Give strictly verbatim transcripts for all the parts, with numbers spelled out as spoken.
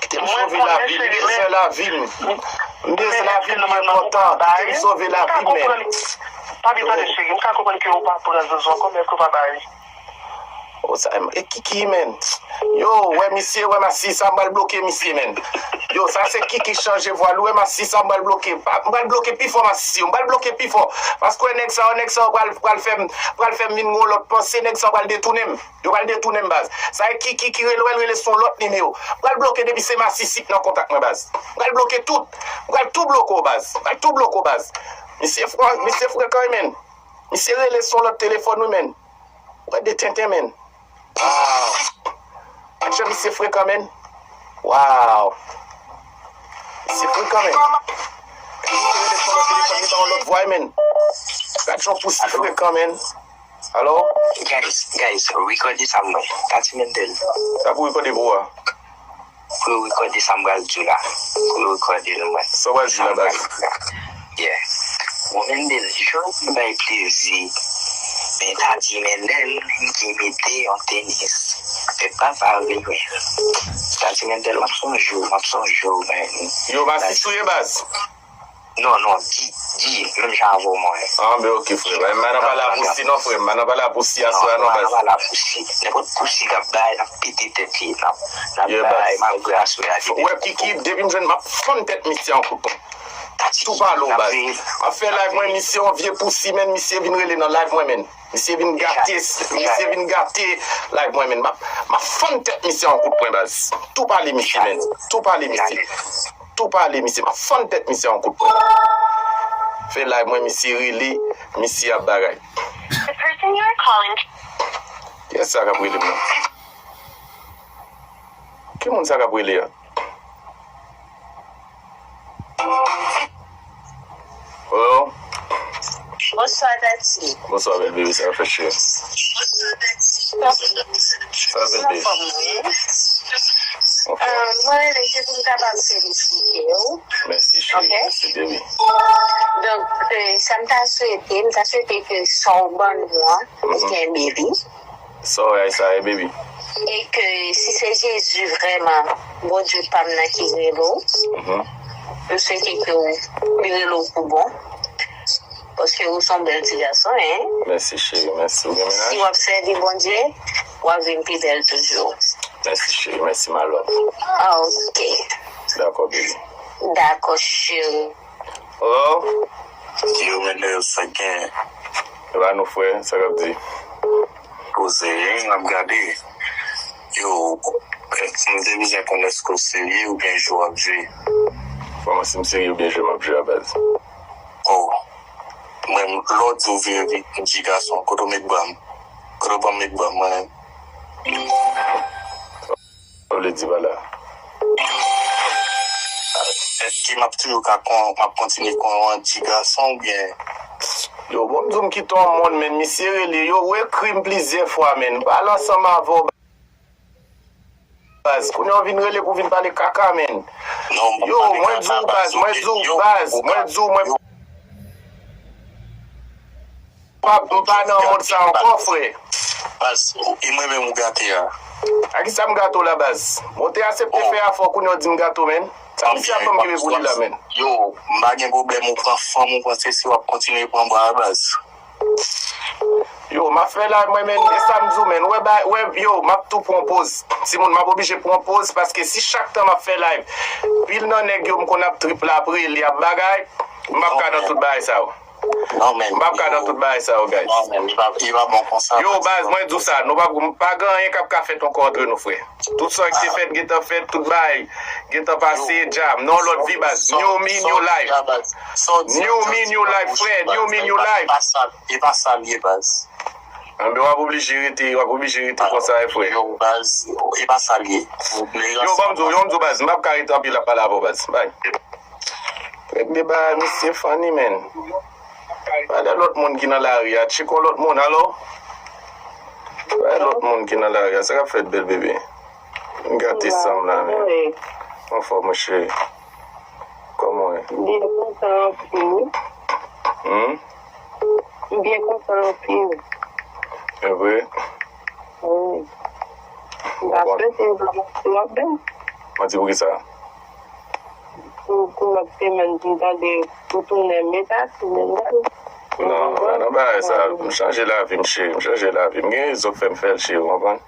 Kite m sove lavi m, m bezwen lavi m. M bezwen lavi m pi enpòtan. Kite m sove lavi m, men. Pa byen tande, cheri, m ka konprann ke ou pa pran Jojo ankò, men ke w pa bay. O, sa, e Kiki, men. Yo, wè misye, wè masisi sa, m pral bloke misye, men. Yo, sa se Kiki chanje vwa l, wè masisi sa, m pral bloke. Pa- M pral bloke pi fò masisi yo, m pral bloke pi fò. Paske wè nèg sa yo, nèg sa yo pral, pral fè m, pral fè m vin gen yon lòt panse, nèg sa yo pral detounen m. Yo pral detounen m, baz. Sa e Kiki ki rele w, l rele sou yon lòt nimewo. M pral bloke depi se masisi k nan kontak mwen, baz. M pral bloke tout. M pral tou bloke w, baz. M pral tou bloke w, baz. Misye fre-, misye frekan, wi, men. Misye rele sou yon lòt telefòn, wi, men. Wè de tenten, men. Waw. Atje misye frekan, men. Waw. Misye frekan, men. Misye rele sou yon lòt telefòn, li ba yon lòt vwa, men. Gad yon pousi frekan, men. Alo? Guys, guys, recordé sa mwen. Tati Mendel. Sa pou recordé pou ou a? Pou yo recordé sa m pral di w la. Pou yo recordé l mwen. Sa w pral di la, baz? Yeah. Bon, Mendel, jodi bay plezi. Men Tati Mendel ki mete yon tenis. Fè papa vini. Tati Mendel, m ap sonje w, m ap sonje w, men. Yo, masisi w ye, baz? Non, non, di, di, menm jan avè w mwen. Ah, ben ok, frè. M pa nan pale a pousi non, frè. M pa nan pale a pousi aswè a non, baz. M pa nan pale a pousi. Nenpòt pousi k ap bay, n ap pete tèt li. N ap, n ap bay, malgre aswè a li. Ou wè Kiki, depi m jwenn, m ap fann tèt misye an kout pwen. Tou pale w, baz. M ap fè live mwen, misye yon vye pousi, men misye vin rele nan live mwen, men. Misye vin gate, misye vin gate live mwen, men. M ap, m ap fann tèt misye an kout pwen, baz. Tou pale misye, men. Tou pale misye. Tou pale misye, m ap fann tèt misye an kout pwen. Fè live mwen, misye rele, misye ap bagay. The person you are calling. Kiyès sa k ap rele m nan? Ki moun sa k ap rele a? Hello? Bonswa, Tati. Bonswa, bèl bebe, sa k ap fèt, cheri? Sa k ap fèt, bebe? Anfòm, wi. Ok. Ah, mwen rele se pou m kapab felisite w. Mèsi, cheri. Ok? Mèsi, bebe. Donk, euh, sa m ta swete, m ta swete ke sa w ban nou an, ou kenbe li. Sa w wè sa ye, baby? E ke si se Jezi vrèman, Bondye pa m nan ki rele w, m swete ke w, li rele w pou bon. Paske ou se yon bèl ti gason, en. Mèsi, cheri, mèsi. Ou gen mennaj? Si w ap sèvi Bondye, w ap vin pi bèl toujou. Mèsi, cheri, mèsi, my love. Ah, ok. Dakò, baby. Dakò, cheri. Hello? Yo, Mendel, sa gen? E pa nou, frè, sa k ap di? Koze, wi, m ap gade. Yo, m te bezwen konn èske w serye oubyen jwe w ap jwe. Kòman si m serye oubyen jwe m ap jwe a, baz? Oh. Mwen, lè w di w vire vit, m di gason, kote w met bra m? Kote w ban m met bra m, mwen menm? Sa w vle di pa la? Èske m ap toujou ka kon, m ap kontinye kon yon anti gason oubyen? Yo, bon, m di w m kite yon moun, men misye rele, yo, ou ekri m plizyè fwa, men m pale ansanm avè w, baz. Kounye a w vin rele pou w vin pale kaka, men. Yo, mwen di w, baz, mwen di w, baz, mwen di w, mwen pa, m pa nan mond sa ankò, frè. Baz, e mwen menm ou gate a? A kisa m gate w la, baz? Bon, te aksepte fè afè w, kounye a w di m gate w, men. Sa misye ap ban m kenbe pou li la, men? Yo, m pa gen pwoblèm, ou pran fanm, ou pran sesi, w ap kontinye pran bwa a, baz. Yo, m ap fè live mwen, men, e sa m di w, men. Wè, ba, wè, yo, m ap tou pran poz. Timoun, m ap oblije pran poz, paske si chak tan m ap fè live, pil nan nèg yo m konn ap trip la ap rele, ap bagay, m p ap ka nan tout bagay sa yo. Non, men, m p ap ka nan tout bagay sa yo, guys. Non, men, li pa, li pa bon konsa. Yo, baz, mwen di w sa, nou pa, pa gen anyen k ap ka fèt ankò antre nou, frè. Tout sa ki te fèt, gentan fèt, tout bagay, gentan pase, dja, nan yon lòt vi, baz. New me, new life. New me, new life, frè. New me, new life. E pa sa l ye, baz. Anben, w ap oblije rete, w ap oblije rete konsa, wi, frè. Yo, baz, e pa sa l ye. Yo, ban m di w, yo, m di w, baz, m p ap ka rete anpil ap pale avè w, baz. Bay. Regle bagay, misye funny, man. Pale lòt moun ki nan lari a. Tcheke yon lòt moun, alo? Pale lòt moun ki nan lari a. Sa k ap fèt, bèl bebe? M gate san m la, men. Anfòm, mon cheri. Kòman w ye? Byen kontan anpil. Hmm? M byen kontan anpil. E vre? Wi. M ta swete w ap byen. Manti pou kisa? Pou, pou m ap te menm pou m tande pou tounen meta, si menm bagay. Non, non, non, bagay sa, m chanje lavi m, cheri, m chanje lavi m. M gen rezon k fè m fè l, cheri, w konprann?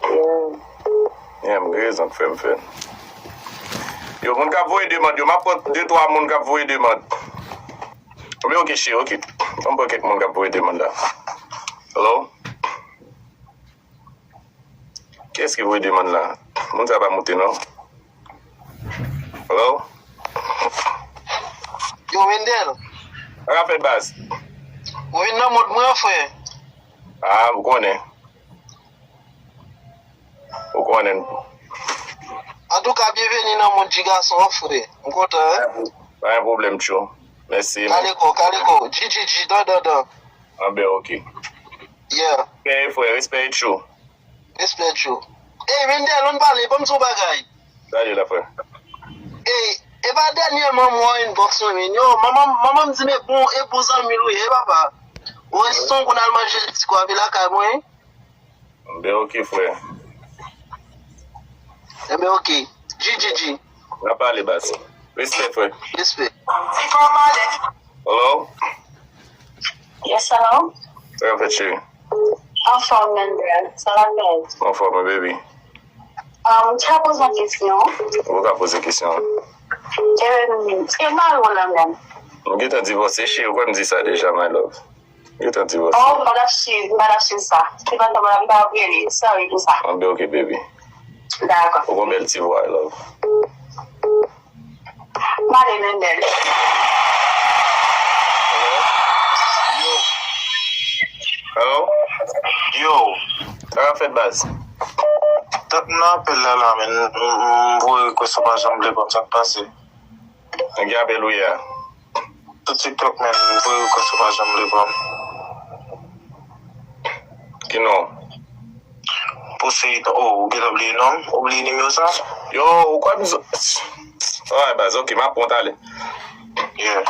Yeah. Yeah, m gen rezon k fè m fè l. Yo, moun k ap voye demann yo, m ap pran de twa moun k ap voye demann. Men ok, cheri, ok. Ban m pran kèk moun k ap voye demann la. Hello? Kiyès ki voye demann la? Moun sa pa moute, non. Hello? Yo, Wendell. Sa k ap fèt, baz? Ou vin nan mond mwen, frè. Ah, ou konnen. Ou konnen. Antouka, byenveni nan mond ti gason an, frè. M kontan, wi. Pa gen pwoblèm, tchou. Mèsi, man. Kaliko, kaliko. G G G, dan, dan, dan. Anben, ok. Yeah. Respè, frè, respè, tchou. Respè, tchou. Ey, Wendell, ann pale, ban m di w bagay. Sa ye la, frè? Ey, e pa dènyèman m wè w inbox mwen, men yo, manman, manman m di m e bon, e bon zanmi l ou ye, papa. Ou wè si w konn al manje ti kwa pi lakay mwen. Enben, ok, frè. Enben, ok. G G G. N a pale, baz. Respè, frè. Respè. Hello? Yes, hello? Sa k ap fèt, cheri? Anfòm, man, girl. Sa va, girl? Anfòm, baby. Um, m ta poze yon kesyon. Ou ka poze kesyon. Um, e mari w lan menm? M gentan divòse, cheri, ou kwè m di sa deja, my love. M gentan divòse. Oh, m pa t ap swiv, m pa t ap swiv sa. Se pandan m pa ap rele. Sorry pou sa. Anben, ok, baby. Dakò. Ou gon bèl ti vwa, love. M ale, Mendel. Hello? Yo. Sa k ap fèt, baz? Tank m nan apèl la, la, men m, m, m voye request ou pa janm vle pran m, sa k pase? Nan ki apèl ou ye a? Sou TikTok, men m voye request ou pa janm vle pran m. Ki non? Poseidon. Oh, ou gentan bliye non m? Ou bliye nimewo sa? Yo, ou kwè m zo-, alright, baz, ok, m ap pran w talè. Yeah.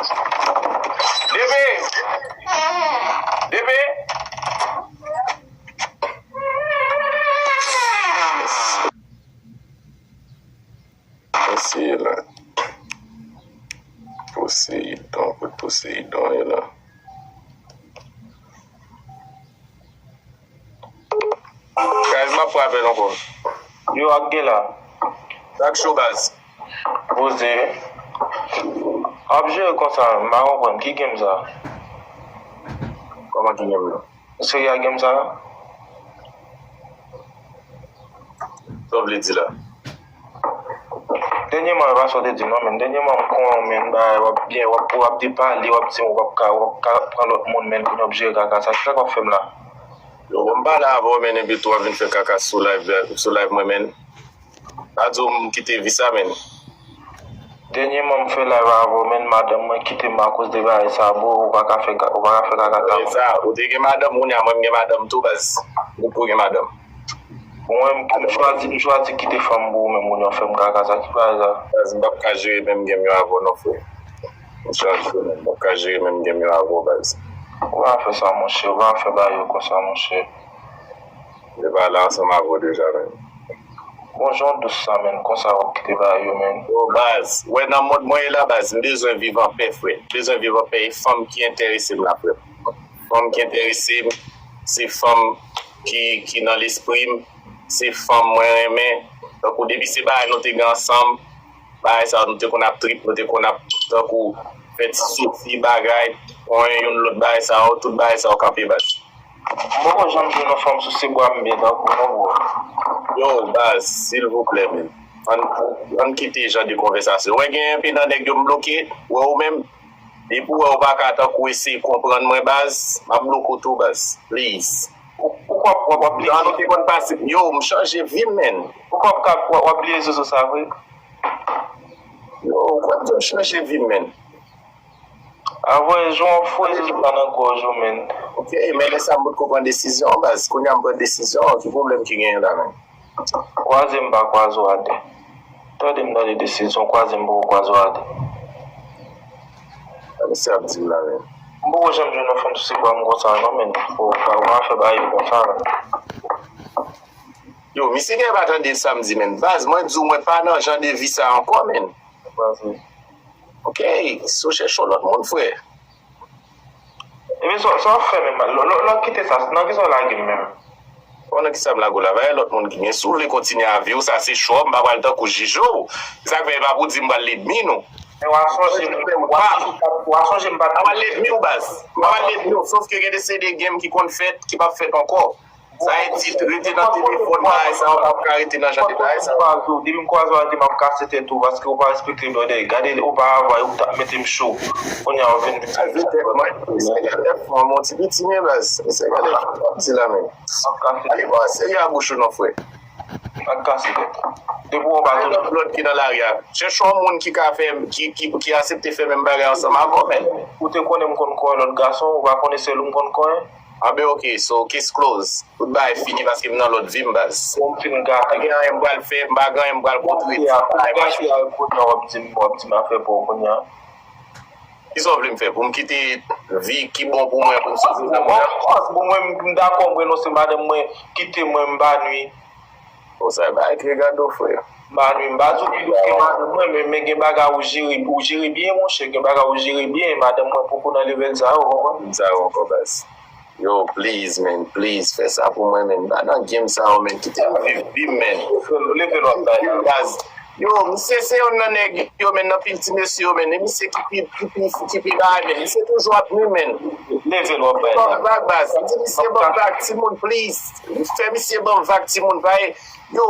D P! D P! Mesye la. Poseidon, kot Poseidon ye la? Guys, m ap frape l ankò. Yo, ak gen la. Sa k cho, baz? Poze. Ap jere konsa, m pa konprann. Ki game sa? Kòman ki game nan? Seri a game sa? Sa w vle di la? Dènyèman, e pa sa w te di m non, men dènyèman, m konnen w, men, bagay, w ap byen, w ap, w ap depale, w ap di m w ap ka, w ap ka pran lòt moun, men, pou n ap jere kaka sa. Kisa k w ap fè m la? Yo, bon, m pale avè w, men, epi tou w ap vin fè kaka sou live, sou live mwen, men. Pa di w m kite vi sa, men. Dènyèman, m fè live avè w, men, madanm mwen kite m akoz de bagay sa, bro, ou pa ka fè ka-, ou pa ka fè kaka sa. Sa, ou te gen madanm, kounye a mwen, m gen madanm tou, baz. Ou pou gen madanm. Mwen, m, m chwazi, m chwazi kite fanm pou ou menm, moun yo fè m kaka sa, ki bagay sa? Baz, m p ap ka jere menm game yo avè w non, frè. M chanje, men m p ap ka jere menm game yo avè w, baz. Ou pa fè sa, monchè, ou pa fè bagay yo konsa, monchè. M te pale ansanm avè w deja, men. Bon, jan w dous sa, men, konsa w ap kite bagay yo, men. Yo, baz, wè nan mond mwen ye la, baz, m bezwen viv anpè, frè. M bezwen viv anpè, e fanm ki enterese m la, frè. Fanm ki enterese m, se fanm ki, ki nan lespri m, se fanm mwen renmen. Tankou depi se bagay nou te gen ansanm, bagay sa yo, nou te konn ap trip, nou te konn ap tankou fè ti soti bagay, pran youn lòt bagay sa yo, tout bagay sa yo kanpe baz. M poko janm jwenn yon fanm sou se bwa m byen tankou non, bro. Yo, baz, silvouplè, men. Ann, ann kite jan de konvèsasyon. Wè gen enpe nan nèg yo m bloke, wè ou menm, depi w wè ou pa ka tankou eseye konprann mwen, baz, m ap bloke w tou, baz. Please. Ou, ou kwè w ap, w ap bliye? Jan nou te konn pase, yo, m chanje vi m, men. Ou kwè w ap, w ap bliye zozo sa vre? Yo, ou kwè m di w m chanje vi m, men. Avwe, jan w ap foure zozo pa nan gòj ou, men. Ok, men lè sa m potko pran desizyon an, baz. Kounye a m pran desizyon an, ki pwoblèm ki genyen la, men? Kwaze m pa kwaze w atè. Tande m tande desizyon, kwaze m poko kwaze w atè. Sa mesye ap di m la, men. M poko janm jwenn yon fanm sou se bwa m konsa, non, men. Ou pa, ou pa fè bagay yo konsa, men. Yo, misye gen pa tande sa m di, men. Baz, mwen di w, mwen pa nan jan de vi sa ankò, men. Ok, si w chèche yon lòt moun, frè. Ebyen, sa sa w ap fè menm? Lò lò lò kite sa, nan kisa w lage m menm? Bon, nan kisa m lage w la? Bagay lòt moun ki gen. Si w vle kontinye a vi w, sa se chwa w, m pa pral tankou jije w. Se sa k fè e pa pou di m pral lènmi nou. Men w a sonje m, w a sonje m pa t, w a sonje m pa t. M pa pral lènmi w, baz. M pa pral lènmi w, sof ke gen de se de game ki konn fèt, ki p ap fèt ankò. Sa e di, rete nan telefòn, bagay sa, w p ap ka rete nan jan de bagay sa. Depi m kwaze w, depi m kwaze w, a di m ap kase tèt ou paske ou pa respekte blòdè. Gade oparavan, ou t ap mete m cho. Kounye a, ou vin di m sa. Kase tèt mwen, se gade fò, mon ti piti, men baz. Se gade fò, w ap di la menm. Ap kase tèt. Ale, bon, serye a bouch ou non, frè. Ap kase tèt. Depi w pa tou lòt ki nan lari a. Chèche yon moun ki ka fè, ki, ki, ki aksepte fè menm bagay ansanm avè w, men. Ou te konnen m konn kòrè lòt gason, ou pa konnen sèl ou m konn kòrè? Anben, ok, so, case close. Tout bagay fini paske m nan lòt vi m, baz. Bon, m fin gate. Pa gen anyen m pral fè, m pa gen anyen m pral kontre. Gate a, pou m gate a, kounye a w ap di m, w ap di m afè pa w kounye a. Kisa w vle m fè? Pou m kite vi ki bon pou mwen, pou m soti nan mwen? Of course, bon, mwen, m dakò, m renonse madanm mwen, kite mwen, m pa nwi. Bon, sa e bagay ki regarde w, frè. M pa nwi, m pa di w ki dwe gen madanm mwen, men, men gen bagay ou jere, ou jere byen, monchè, gen bagay ou jere byen, madanm mwen poko nan level sa yo, ou konprann? Sa yo ankò, baz. Yo, please, man, please, fè sa pou mwen, man. M pa nan game sa yo, man. Kite m viv vi m, man. Leve lòt bagay la. Baz. Yo, misye se youn nan nèg yo, man, nan pil ti mesye yo, man. E misye ki pi, ki pi, ki pi bagay, man. Misye toujou ap nwi, man. Leve lòt bagay la. Ban m vag, baz. M di misye ban m vag, timoun, please. Fè misye ban m vag, timoun, pa e. Yo,